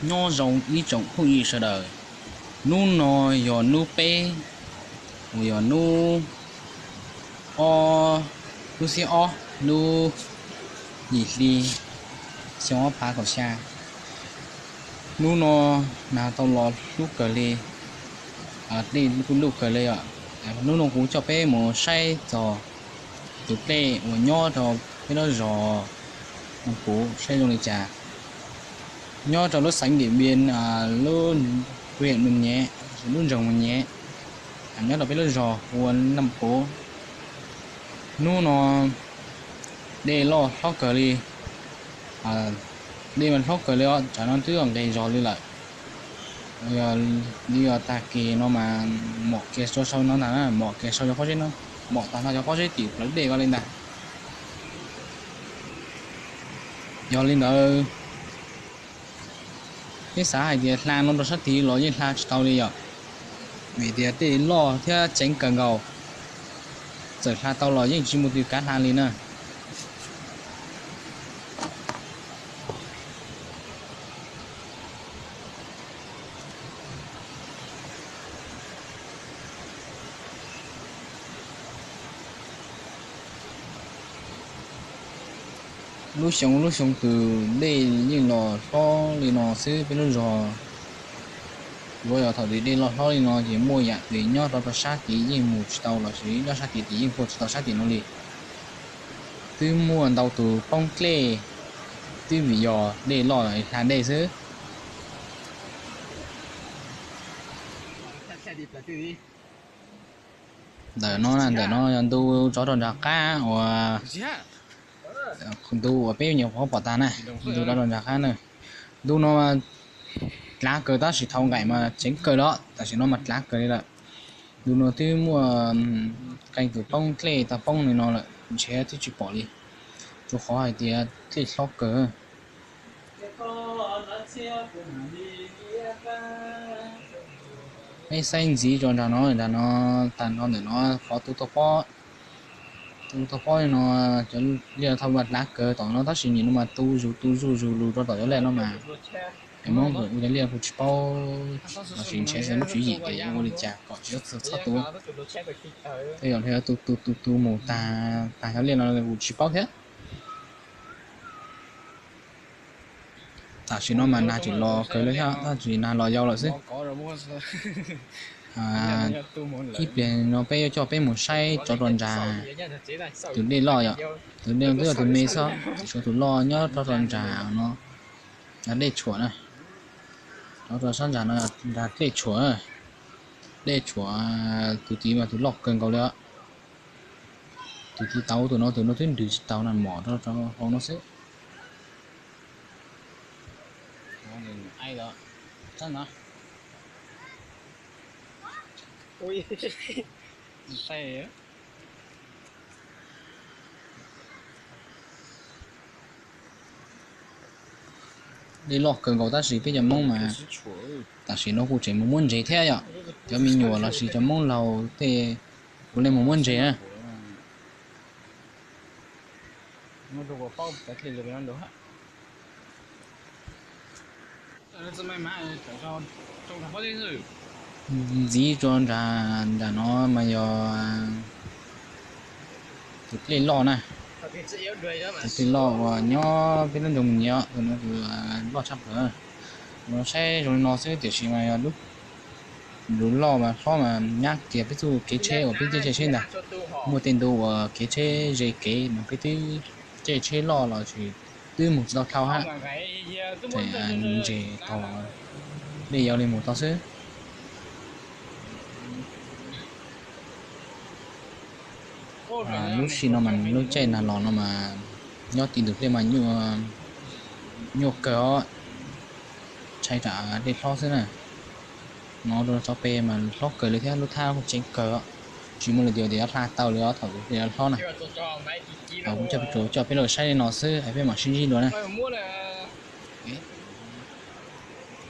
Nyob zoo ib tsoom phooj ywg sawv daws, hnub no yog hnub peb, uas yog hnub ob, lub xiab ob lub yim hli xyoo ob phav kaum xya. Hnub no nag tau los hlub kawg li, dej kuj luj kawg li os. Hnub no kuv coj peb mus saib txog tus dej uas nyob rau peb lub zos Nam Puv saib zoo li cas. Nyob rau lub xeev Điện Biên, lub huyện Mường Nhé, lub nroog Mường Nhé, nyob rau peb lub zos hu ua Nam Puv. Hnub no dej loj hlob kawg li, dej mas hlob kawg li os, tsam no twb nqes zog li lawm. Yog tag kis no mas mom kiag sau sau no ntag, mom kiag sau cov pob zeb no, mom tag no cov pob zeb tim plawv dej ko li ntag. Yog li ntawd, peb xav hais tias hla no rau sab tid los yeej hla tsis tau li yom, vim tias dej loj thiab ceev kawg nkaus. Txawm hla tau los yeej tsis muaj twg kav hla li na. Lub xyoo lub xyoo tus dej yeej los hlob li no xwb peb lub zos. Yuav yog thaum twg dej loj hlob li no ces muaj yam twg nyob rau sab tid yeej mus tsis tau los sis nyob sab tid ces yeej puag tsis tau sab tim no li. Twb muaj ntau tus poob dlej twb vim yog dej loj hla dej xwb. Ntawm no, ntawm no yog ntu tsov rog nram qab uas ntu uas peb nyuam qhuav pom tag na, ntu tsov rog nram qab na. Ntu no dlav kawg tab sis thaum nqaim mas ceev kawg li, tam sim no mas dlav kawg li lawm. Ntu no twb muaj qee tus poob dlej tau poob li no lawm, ntshe twb tsis pom li, rau qhov hais tias dlej hlob kawg. Peb saib ntxiv rau nram no, nram no, tag nrho ntawm no qhov tu toj pob, tu toj pob no, cov liaj thaj mas dlav kawg tom no tab sis nim no mas tu zus tu zuj zus lus rau tom cov liaj no mas. Cov Hmoob ua cov liaj kuj tsis paub, los sis ntshe xav lub tswv yim tias yuav ua li cas kom tsis txhob tu. Tej zaum yog tu tu tu tu mus tag, tag cov liaj no kuj tsis paub thiab. Tam sim no mas nag tseem los kawg li thiab, tab sis nag los yau lawm xwb. Ib pliag no peb yuav coj peb mus saib tsov rog nrag, tus dej loj yom, tus dej twb yog tus me xwb, tsis tshuav tus loj nyob tsov rog nrag no. Nrag dej tshuam na, tsov rog sab nrag no nrag dej tshuam, dej tshuam, tus tid mas tus loj kawg nkaus li os. Tus tid tau tus no, tus no twb nrws tsis tau na, mom rau hauv no xwb. Dej loj kawg nkaus tab sis peb cov Hmoob mas tam sim no kuj tseem mus muab ntses thiab yom. Cov me nyuam los sis cov Hmoob laus tej kuj li mus muab ntses na. Ntxiv rau nram, nram no mas yog tus dlej loj na, tus dlej loj uas nyob peb lub nroog Mus Nyias, tus no tus loj tshaj plaws. Tus no saib zoo li no xwb tiam sis mas yog lub, lub loj mas hlob mas nyab kiag peb txoj kev tsheb uas peb caij tsheb ntag. Muaj tej ntu uas kev tsheb ze kev mas peb twb caij tsheb loj los tsis, twb mus tsis tau dhau hab. Ntses tau, dej yau li mus tau xwb. Lub sij no mas lub caij nag los no mas nyob tim ntug dlej mas nyuaj kawg os, ntshai tsam dej hlob xwb na. No rau tsov peg mas hlob kawg li thiab lub thaj kuj ceev kawg os, tsis muaj leej twg tias yuav hla tau li os thaum tus dej hlob na. Thaum kuv coj peb tsuas coj peb los saib li no xwb es peb mam sib ntsib dua na.